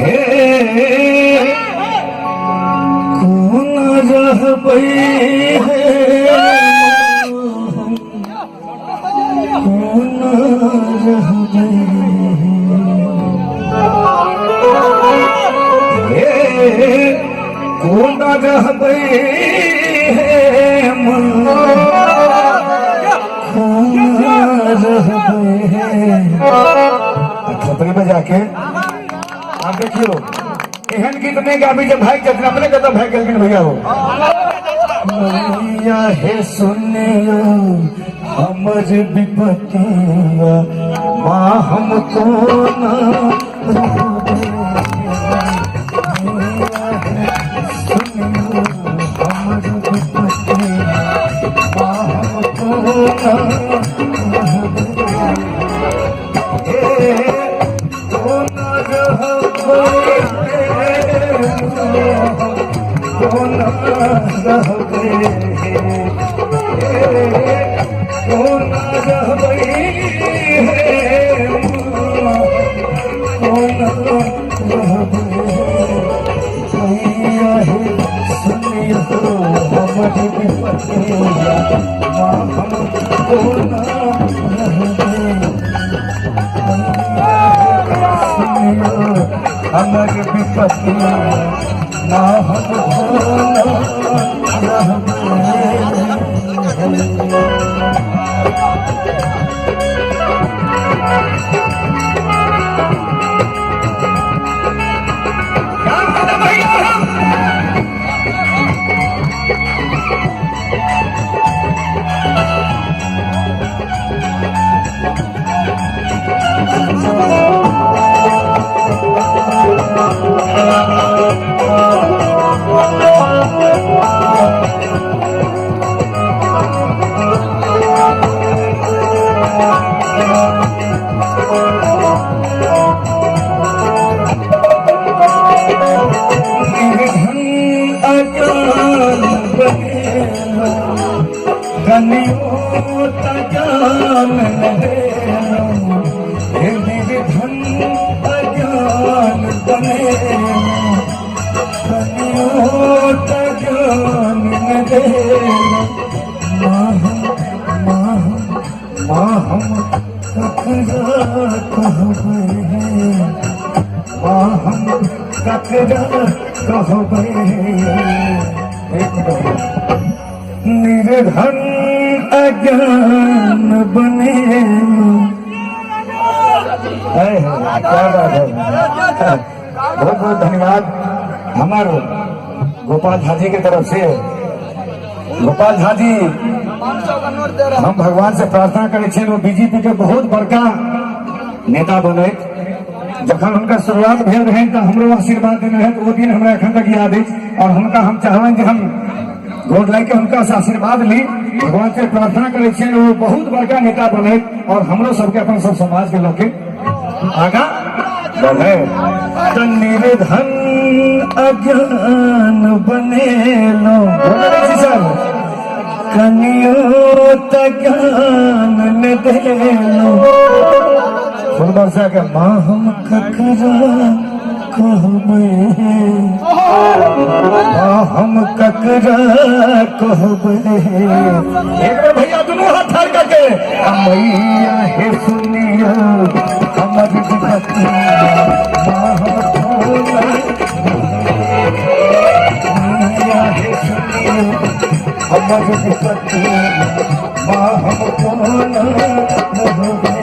हे कोना रहबै हे कोना रहबै हे कोना रहबै हे मन कोना रहबै थपड़ी बजा के आप देखियो एहन गीत नहीं गाबी जे भाग जेथिन अपने कतऽ भागि गेलखिन भैया हो मैया हे सुनियो हमर विपतिया माँ हम कोना मैया हे सुनियो हमर विपतिया माँ हम कोना हे कोना रहबै कोना रहबै कोना रहबै कोना रहबै मैया हे सुनियो हमर विपतिया माँ हम कोना रहबै हमर विपत्ति ना हम कनियो त जान न देलो हे निर्धन अज्ञान बनेलो कनियो त ज्ञान न देलो माँ माँ माँ हम ककरा कहबै माँ हम ककरा कहबै एक मिनट निर्धन अज्ञान बने क्या बात है। बहुत बहुत धन्यवाद हमारे गोपाल झा जी के तरफ से। गोपाल झा जी, हम भगवान से प्रार्थना करै छियनि ओ बीजेपी के बहुत बड़का नेता बने। जखन हुनकर शुरुआत भेल रहनि तऽ हमरो आशीर्वाद देने रहथि, ओ दिन हमरा एखन तक याद अछि और हुनका हम चाहबनि जे हम गोर लागि के हुनका से आशीर्वाद ली। भगवान से प्रार्थना करै छियनि ओ बहुत बड़का नेता बने और हमरो सबके अपन सब समाज के लऽ के आगाँ बढ़े। तऽ निर्धन अज्ञान बनेलो सर कनियो तऽ ज्ञान न देलो फूल वर्षा के माँ हम ककरा कहबै माँ हम ककरा कहबै। एक बार भैया दुनू हाथ ठाड़ करके आ मैया हे सुनियो हमर विपत्तिया माँ हम कोना मैया हे सुनियो हमर विपत्तिया माँ हम कोना रहबै।